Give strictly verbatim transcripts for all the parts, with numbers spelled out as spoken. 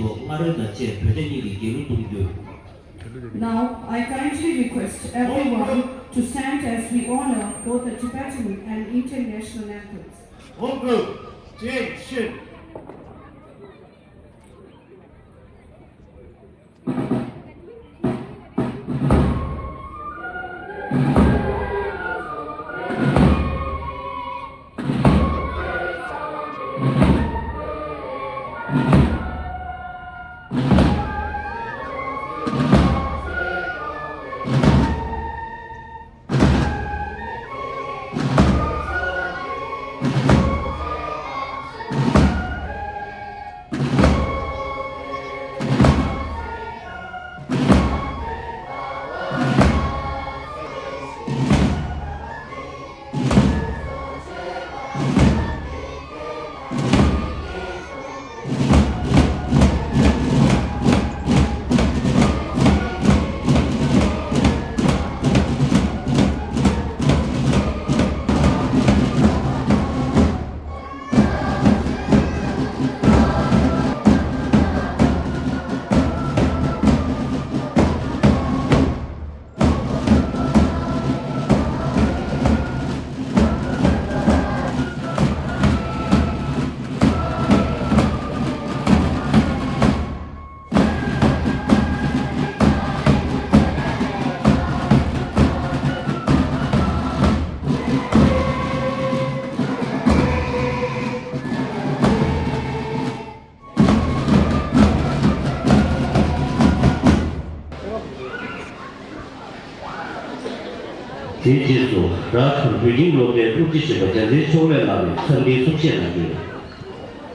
སྔ་རོལ་དང་བཅས་བོད་སྡེ་གཉིས་ཀྱི་རྒྱལ་གླུ་གཏོང་རྒྱུ། Now, I kindly request everyone to stand as we honor both the Tibetan and Indian national anthems. Home group, change, shift. དེའི་རྗེས་སུ་རཱཇ་པུར་བོད་ཁྱིམ་སློབ་གྲྭའི་སློབ་སྤྱི་ཆེན་པོ་རྒྱལ་མཚན་ཕྱོགས་ལས་ལགས་ནས་འཚམས་འདྲིའི་གསུང་བཤད་གནང་རྒྱུ།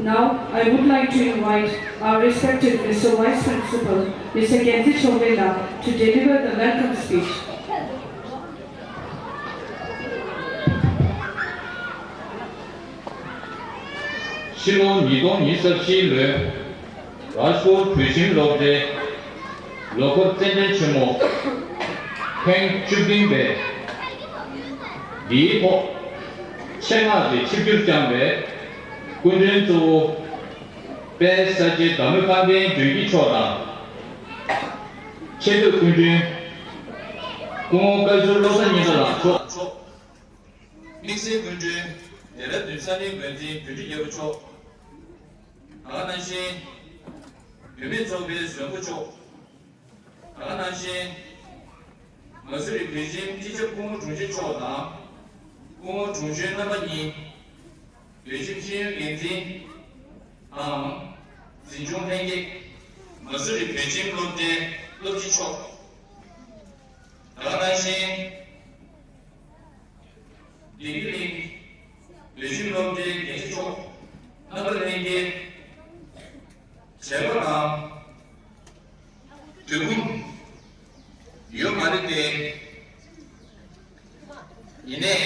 Now, I would like to invite our respected Mister Vice Principal, Mister Gentry Chokwe to deliver the welcome speech. ཕྱི་ལོ་ཉིས་སྟོང་ཉི་ཤུ་རྩ་བཞིའི་ལོའི་རཱཇ་པུར་བོད་ཁྱིམ་སློབ་གྲྭའི་ལོ་འཁོར་རྩེད་འགྲན་ཆེན་མོ་ཐེངས་བཅུ་བདུན་པའི་འདིའི་ཐོག་ཆེད་མངགས་ཀྱིས་ཆིབས་བསྒྱུར་བསྐྱངས་པའི་སྐུ་མགྲོན་གཙོ་བོ། དཔལ་ས་སྐྱའི་བདག་མོ་དཔལ་ལྡན་ལྗོན་སྐྱིད་མཆོག་དང་། ཆེས་མཐོའི་སྐུ་མགྲོན་སྐུ་ངོ་བཀའ་ཟུར་བློ་བཟང་སྙན་གྲགས་ལགས་མཆོག་དམིགས་བསལ་སྐུ་མགྲོན་ལྡེ་ར་ལྡུན་ས་གནས་འགོ་འཛིན་དོན་གྲུབ་རྒྱལ་པོ་མཆོག་དེ་ག་ནང་བཞིན་བུད་མེད་ཚོགས་པའི་བཟོ་འགོ་མཆོག་དེ་ག་ནང་བཞིན་མ་སུ་རི་བོད་ཁྱིམ་སྤྱི་ཁྱབ་སྐུ་ངོ་དྲུང་ཆེ་མཆོག་དང་སྐུ་ངོ་དྲུང་ཆེ་རྣམ་པ་གཉིས། བོད་ཁྱིམ་ཤེས་ཡོན་འགན་འཛིན་དང་འཛིན་སྐྱོང་ལྷན་རྒྱས། མ་སུ་རི་བོད་ཁྱིམ་སློབ་གྲྭའི་སློབ་སྤྱི་མཆོག་དེ་ག་ནང་བཞིན་ལྡི་ལི་གླིང་བོད་ཁྱིམ་སློབ་གྲྭའི་འགན་འཛིན་མཆོག་རྣམ་པ་ལྷན་རྒྱས། བྱས་པ་དང་། དུས་ཁོམ་ཡོད་མ་རེད་དེ། ཡིན་ནའི་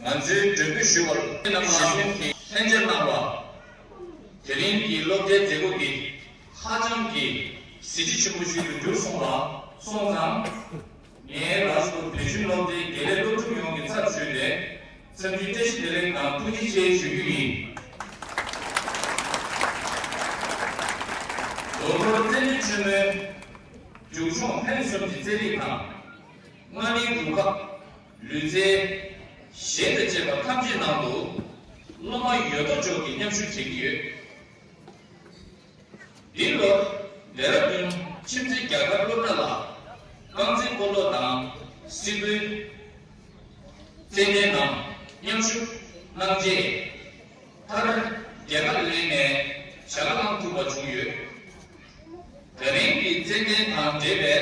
ང་ཚོའི་མགྲོན་འབོད་ཞུ་བར་རྣམ་པ་གཞིས་གསུམ་གྱིས་ལྷན་བཅར་གནང་བ། དེ་རིང་གི་སློབ་གྲྭའི་མཛད་སྒོ་འདི་ཧ་ཅང་གི་གཟི་བརྗིད་ཆེན་པོ་ཞིག་ཏུ་གྱུར་སོང་བ་སོང་ཙང་། ངས་རཱཇ་པུར་བོད་ཁྱིམ་སློབ་གྲྭའི་དགེ་ལས་སློབ་ཕྲུག་ཡོངས་ཀྱི་ཚབ་ཞུས་ཏེ། འཚམས་འདྲིའི་བཀྲ་ཤིས་བདེ་ལེགས་དང་ཐུགས་རྗེ་ཆེ་ཞུ་རྒྱུ་ཡིན། ལོ་འཁོར་རྩེད་འགྲན་ཆེན་མོའི་མཇུག་མཆོང་ཐེངས་གསུམ་གྱི་རྩེད་རིགས་དང་། སྔགས་གླིང་རུ་ཁག་ལུས་རྩལ་གཞན་དང་བཅས་པ་ཐམས་ཅད་ནང་དུ་སློབ་མ་ཡོད་དོ་ཅོག་གིས་མཉམ་ཞུགས་བྱེད་ཀྱི་ཡོད། འདི་ལོར་ལྡེ་ར་ལྡུན་ཁྱིམ་མཚེས་རྒྱ་གར་སློབ་གྲྭ་ལ་རྐང་འཛིན་སྤོ་ལོ་དང་སིལ་བུའི་རྩེད་འགྲན་ནང་མཉམ་ཞུགས་གནང་རྗེས། མཐར་རྒྱ་གར་གླིང་ནས་བྱ་དགའ་བླངས་ཐུབ་པ་བྱུང་ཡོད། ད་རིང་གི་རྩེད་འགྲན་དང་འབྲེལ་བའི་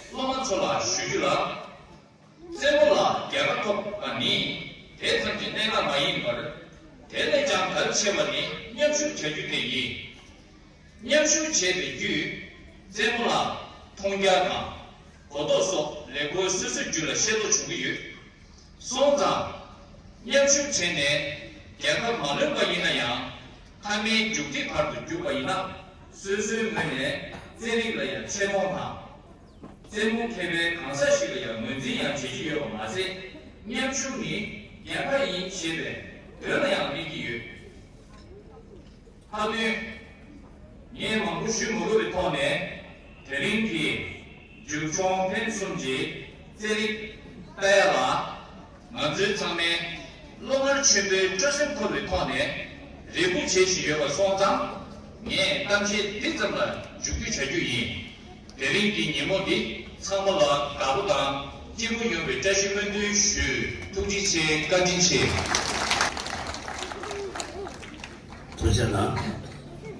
སློབ་མ་ཚོ་ལ་ཞུ་རྒྱུ་ལ། རྩེད་མོ་ལ་རྒྱལ་ཁ་ཐོབ་པ་ནི་དེ་ཙམ་གྱི་གནད་འགག་མ་ཡིན་པར། དེ་ལས་ཀྱང་གལ་ཆེ་བ་ནི་མཉམ་ཞུགས་བྱ་རྒྱུ་དེ་ཡིན། མཉམ་ཞུགས་བྱས་པའི་བརྒྱུད། རྩེད་མོ་ལ་མཐོང་རྒྱ་དང་གོ་རྟོགས་སོགས་ལས་སྒོ་སོ་སོའི་རྒྱུད་ལ་ཤེས་རྟོགས་བྱུང་གི་ཡོད། སོང་ཙང་། མཉམ་ཞུགས་བྱས་ནས་རྒྱལ་ཁ་མ་ལོན་པ་ཡིན་ན་ཡང་། མཐའ་མའི་མཇུག་སྒྲིལ་བར་དུ་བརྒྱུགས་པ་ཡིན་ན། སོ་སོའི་ངོས་ནས་རྩེད་རིགས་ལ་ཡང་ཆེ་མཐོང་དང་། རྩེད་མོ་མཁས་པའི་གང་ཟག་ཞིག་ལ་ཡང་ངོས་འཛིན་ཡང་བྱེད་ཀྱི་ཡོད་པ་མ་ཟད། མཉམ་ཞུགས་ནི་རྒྱལ་ཁ་ཡིན་ཞེས་པའི་དོན་ལ་ཡང་དམིགས་ཀྱི་ཡོད། མཐའ་དོན། ངས་མང་པོ་ཞུ་མ་དགོས་པའི་ཐོག་ནས། དེ་རིང་གི་མཇུག་སྐྱོང་ཐེངས་གསུམ་གྱི་རྩེད་རིགས་ལྟ་ཡ་ལ། ང་ཚོའི་ཚང་མས་བློ་ངོར་ཆེན་པོའི་སྤྲོ་སེམས་འཁོལ་བའི་ཐོག་ནས་རེ་སྒུག་བྱེད་བཞིན་ཡོད་པ་སོང་ཙང་། ངས་གཏམ་བཤད་འདི་ཙམ་ལ་མཇུག་སྡུད་བྱ་རྒྱུ་ཡིན། དེ་རིང་གི་ཉིན་མོ་འདི་ཚང་མ་ལ་དགའ་པོ་དང་སྐྱིད་པོ་ཡོང་བའི་བཀྲ་ཤིས་སྨོན་འདུན་ཞུ། ཐུགས་རྗེ་ཆེ། བཀའ་དྲིན་ཆེ། ཐུགས་རྗེ་གནང་།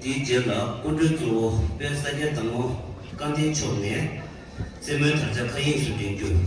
དེའི་རྗེས་ལ་སྐུ་མགྲོན་གཙོ་བོ་དཔལ་ས་སྐྱའི་བདག་མོ་སྐལ་ལྡན་མཆོག་ནས་རྩེད་མོའི་དར་ཆ་མཁའ་དབྱིངས་སུ་སྒྲེང་རྒྱུ།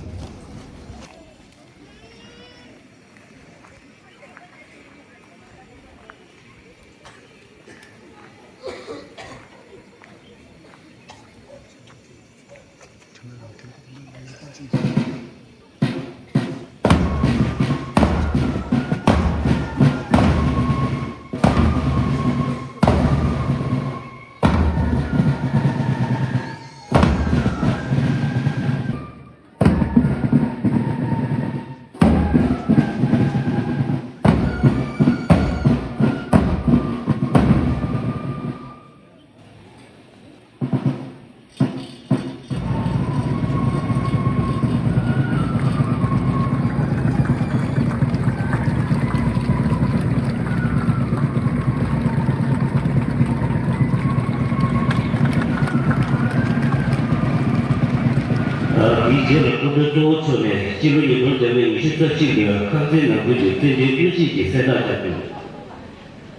དེའི་རྗེས་ལ་སྐུ་མགྲོན་གཙོ་བོ་མཆོག་ནས་སྤྱི་ལོ་ཉིས་སྟོང་བརྒྱ་མེད་ཉི་ཤུ་རྩ་གཅིག་ལོའི་ཁང་ཚན་ནང་ཁུལ་གྱི་རྩེད་འགྲན་དངོས་གཞི་གི་གསལ་བསྒྲགས་བསྐྱངས་ཡོད།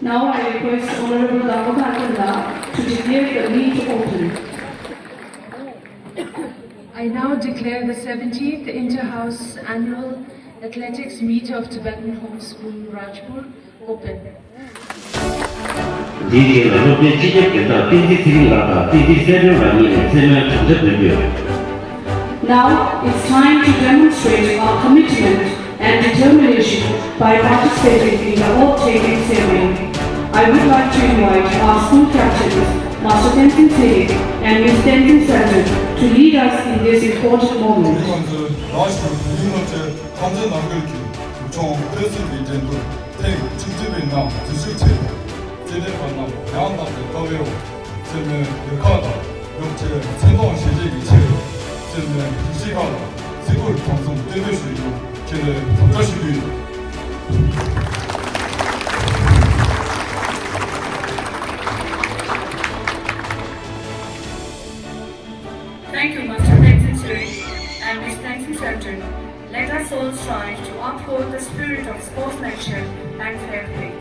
Now I request Honorable Dangkhopa Atella to declare the meet open. I now declare the seventeenth Inter-House Annual Athletics Meet of Tibetan Homeschool Rajpur open. འདིའི་རྗེས་ལ་སློབ་གྲྭའི་སྤྱི་ཁྱབ་དོན་དག་བསྟན་འཛིན་ཚེ་རིང་ལགས་དང་བསྟན་འཛིན་གསལ་སྒྲོན་ལགས་གཉིས་ནས་རྩེད་མོའི་དྲ་རྒྱ་འདོན་རྒྱུ། Now it's time to demonstrate our commitment and determination by participating in the oath-taking ceremony. I would like to invite our school captains, Master Tenzin Tserik and Miss Tenzin Selden, to lead us in this important moment. ང་ཚོའི་ར་ཤི་ཡུ་ནི་ཝར་སི་ཊི་ཁང་ཚན་ནང་ཁུལ་གྱི་དྲུག་སྦྱོང་དཔེ་སྲིད་པའི་འགྲན་བསྡུར་ཐེངས་བཅུ་གཅིག་པའི་ནང་འཛུལ་ཞུགས་བྱས་པའི་རྩེད་འགྲན་པ་རྣམས་ཡང་དག་པའི་དཀའ་བའི་འོག་རྩེད་མོའི་ལུས་ཁག་དང་རླུང་འཕྲིན་མཚན་མཐོང་ཞལ་འབྱེད་ཀྱི་ཆེད་དུ་རྩེད་མོའི་སྒྲིག་གཞི་ཁག་ལ་བརྩི་བཀུར་དམ་འཛིན་གཏན་འབེབས་ཞུ་རྒྱུ་ཁྱེད་ལ་རོགས་སྐྱོར་ཞུ་རྒྱུ་ཡིན། Thank you, Master Tenzin Tserik and Miss Tenzin Selden. Let us all strive to uphold the spirit of sportsmanship and fair play.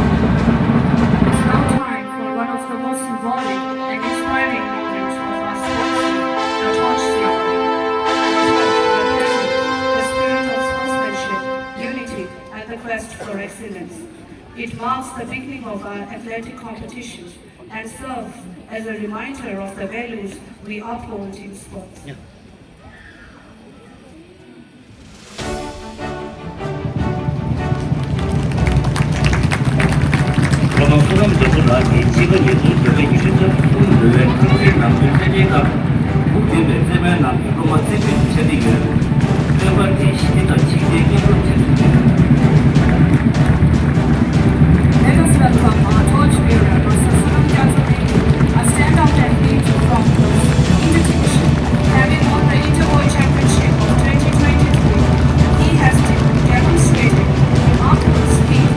It's now time for one of the most symbolic and inspiring moments of our sports, the torch ceremony. The spirit of sportsmanship, unity, and the quest for excellence. It marks the beginning of our athletic competition and serves as a reminder of the values we uphold in sports. སློབ་དཔོན་བསོད་ནམས་རྒྱ་མཚོ་ལགས་ཀྱིས་ཕྱི་ཟླ་ཉེར་དྲུག་ཟླ་བའི་ཉི་ཤུ་རྩ་གསུམ་ཉིན་མོའི་ཁང་ཚན་ནང་ཁུལ་རྩེད་འགྲན་སྐབས་འགོ་ཁྲིད་པའི་རྩེད་མོའི་ནང་གི་སློབ་མ་རྩེ་ཕུད་དུ་ཆ་འདི་ཡོད། རྩེད་པ་འདི་ཞི་བདེ་དང་ཆིག་སྒྲིལ་མཉམ་རུབ་བྱེད་ཚུལ་ཡིན། Let us welcome our torch bearer, Master Sunam Gyatso, a standout athlete from Inter Division. Having won the Inter Boy Championship of twenty twenty-three, he has de- demonstrated remarkable speed.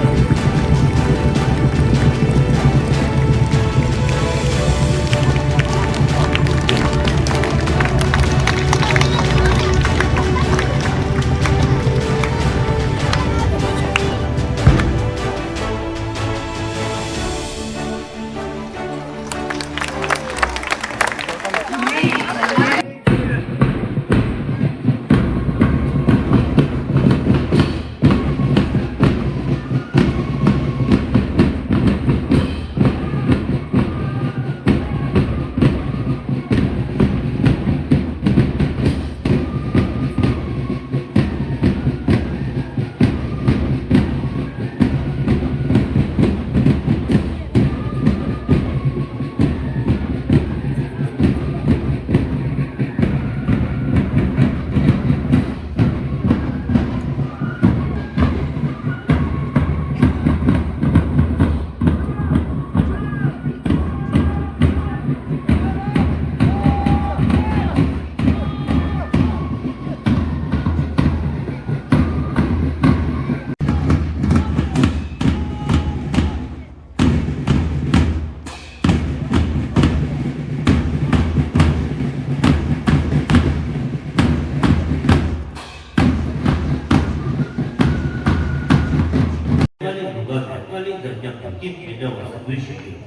སྐྱིད་མི་འདྲ་བ་གཟིགས་འབུལ་ཞུ་རྒྱུ།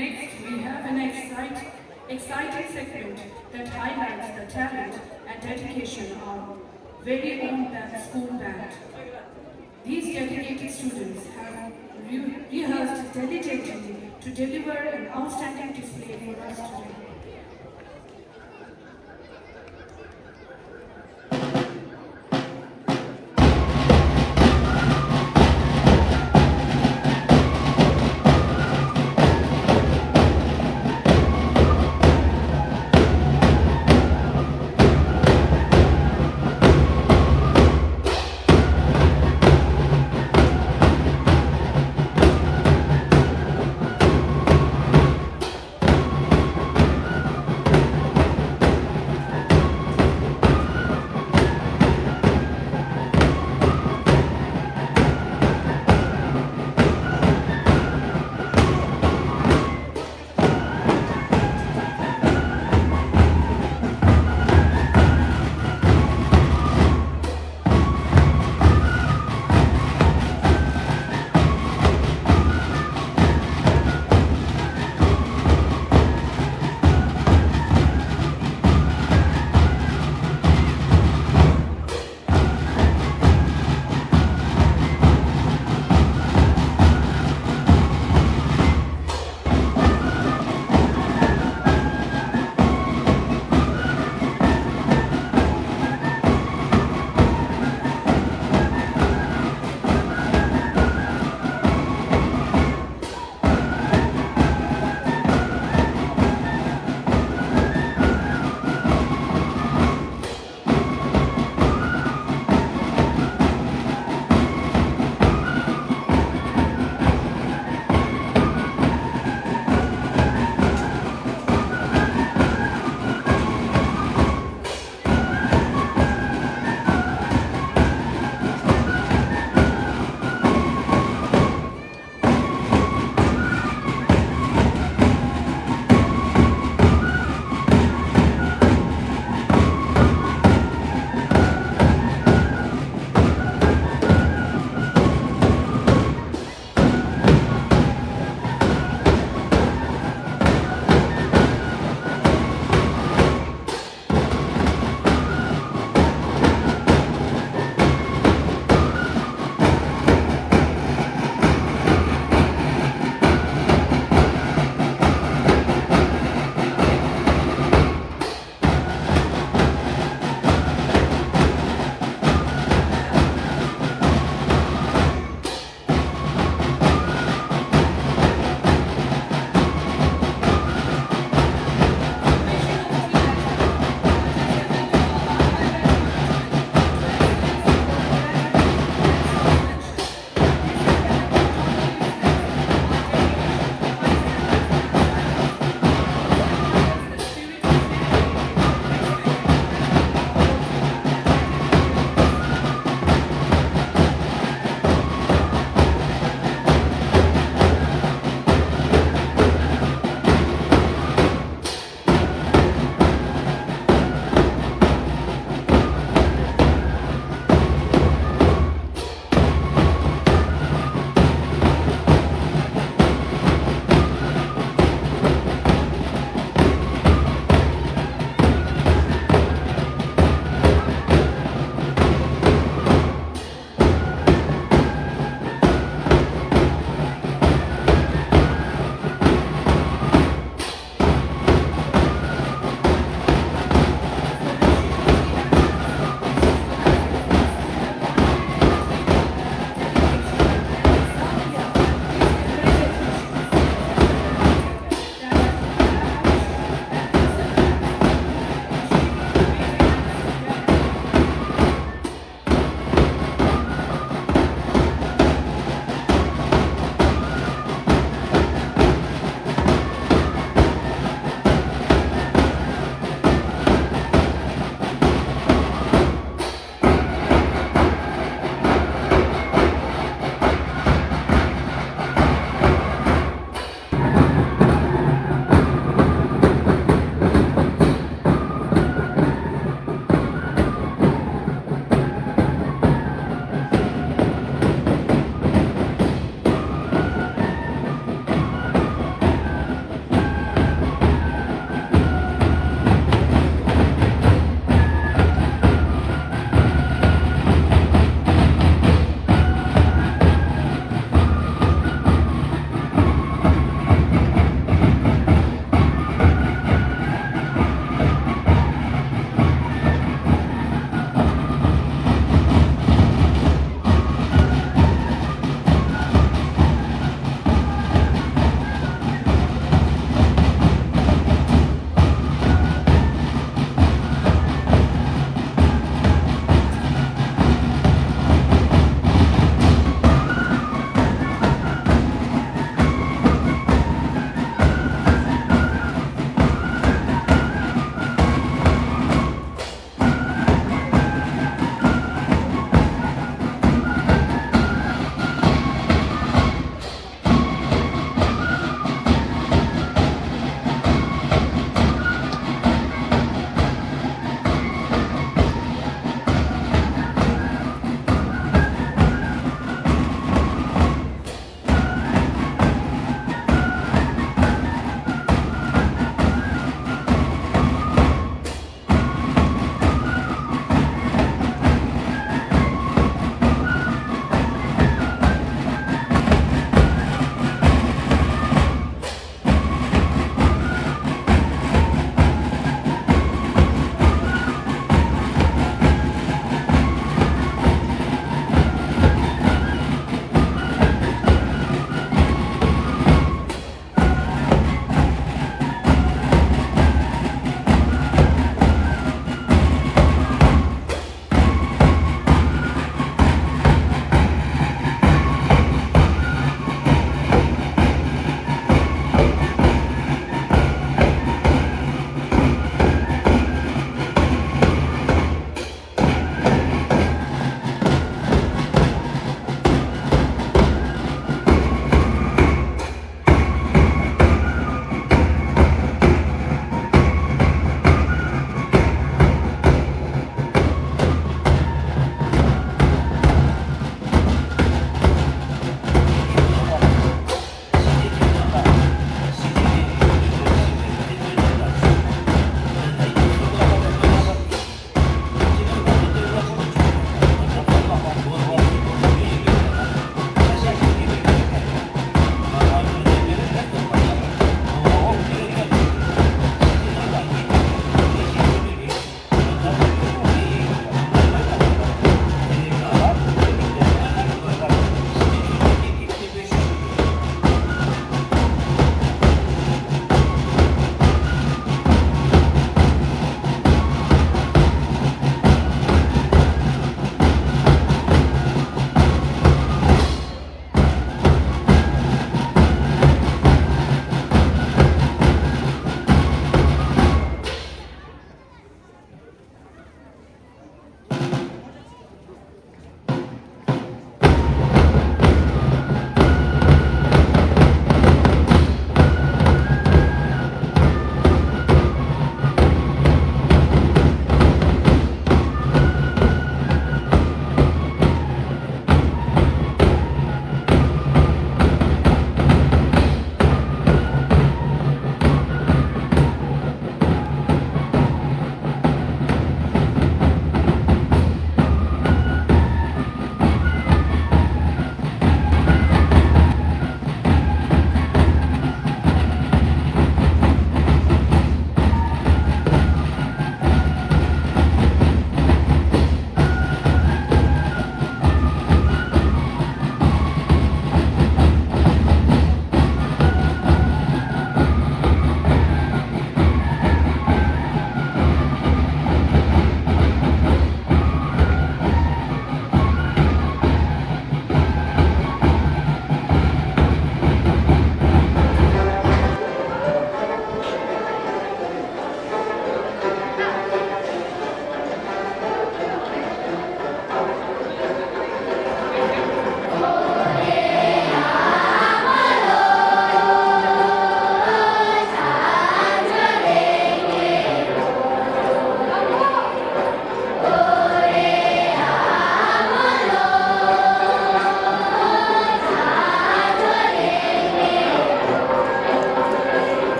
Next, we have an excite, exciting segment that highlights the talent and dedication of our very own ba- school band. These dedicated students have re- rehearsed diligently to deliver an outstanding display for us today.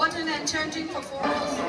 What an enchanting performance.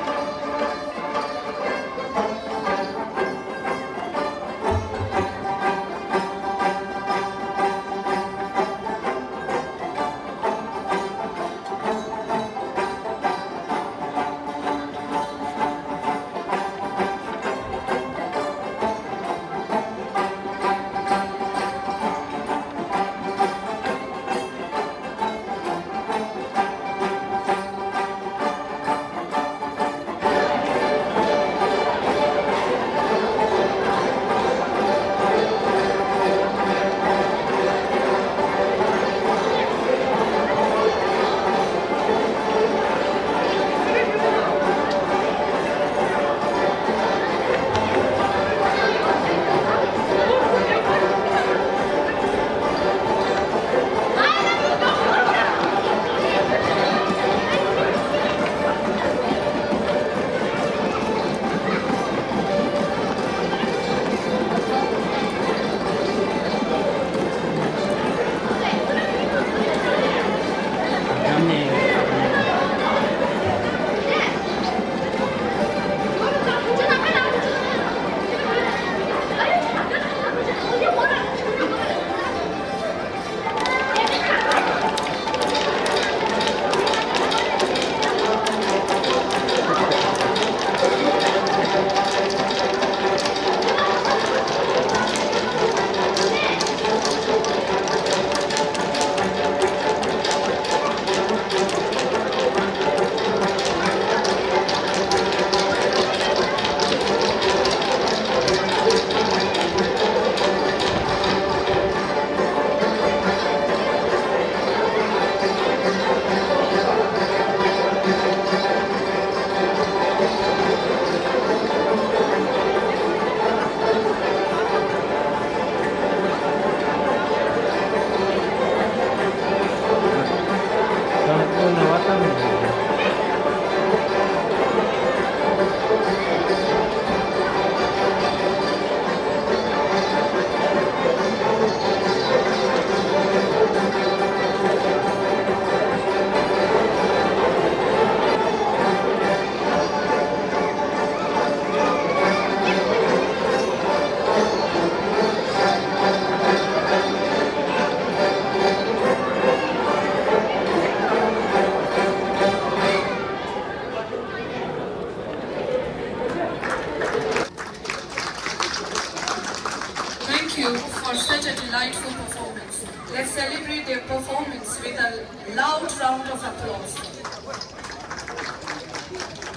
Thank you for such a delightful performance. Let's celebrate their performance with a loud round of applause.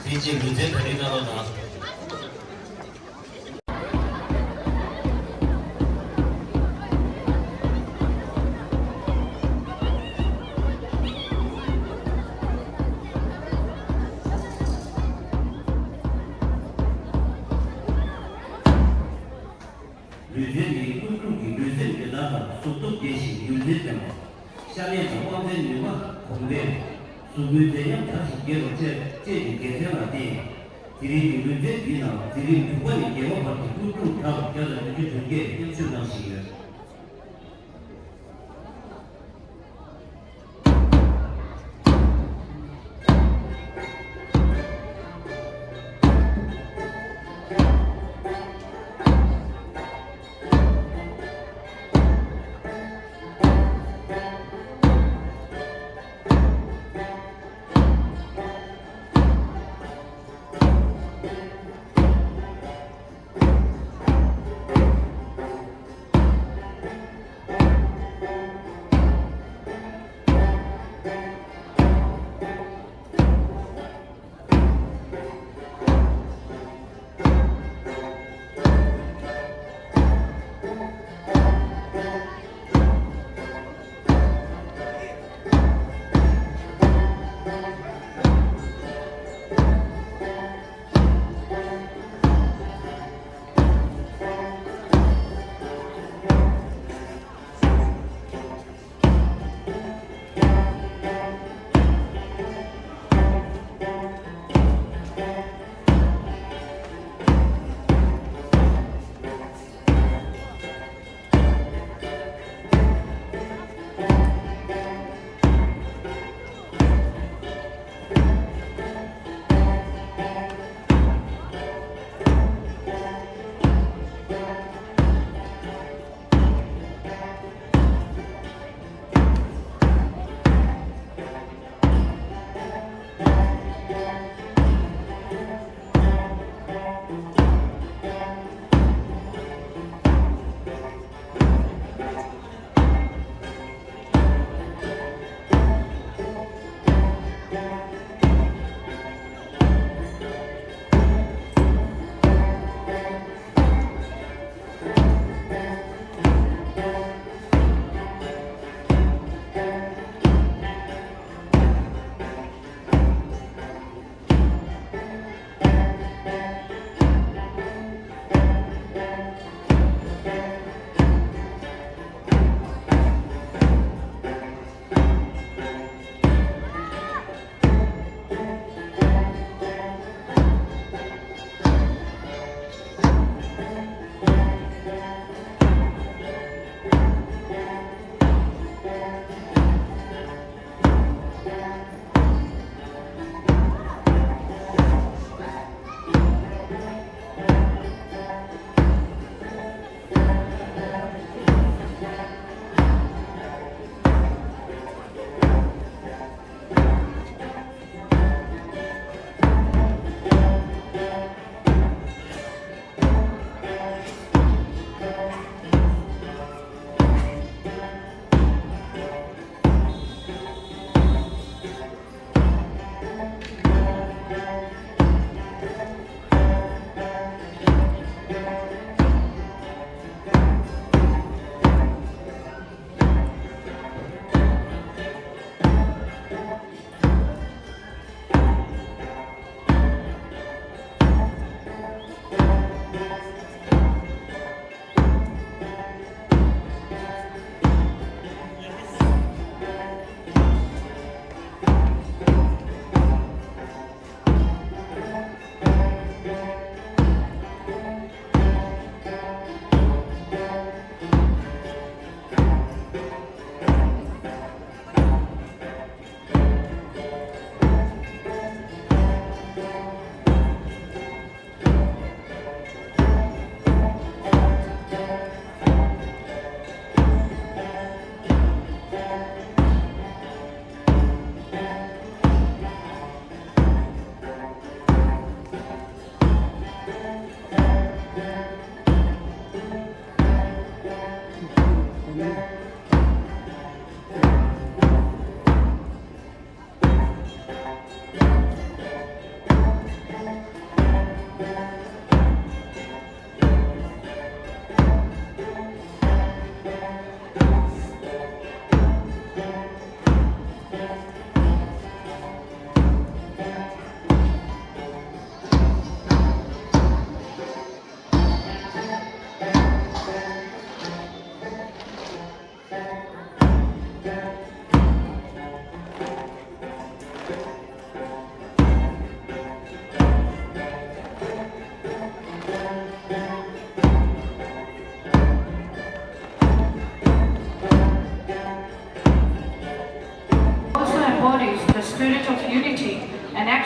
དེ་རྗེས་ལུས་རྩལ་ག་རེ་གནང་རོགས་གནང་། ལུས་རྩལ་ནི་ཀུན་སྤྱོད་ཀྱི་ལུས་སེམས་བདེ་ཐང་དང་གཟུགས་སྟོབས་རྒྱས་ཤིང་ལུས་རྩལ་བརྟན་པ། ཤ་ལས་དང་དབང་རྩའི་ནུས་པ་གོང་འཕེལ། གཟུགས་པོའི་མཛེས་ཉམས་དར་ཞིང་རྒྱས་པ་བཅས་བཅས་ཀྱི་དགེ་མཚན་ལ་བརྟེན། དེ་རིང་གི་ལུས་རྩལ་འདིའི་ནང་འཛིན་རིམ་དྲུག་པ་ནས་བརྒྱད་པ་བར་གྱི་ཀུན་སྤྱོད་གྲངས་བརྒྱ་དང་བདུན་ཅུ་དོན་བརྒྱད་མཉམ་ཞུགས་གནང་བཞིན་ཡོད།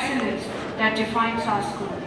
Excellence that defines our school.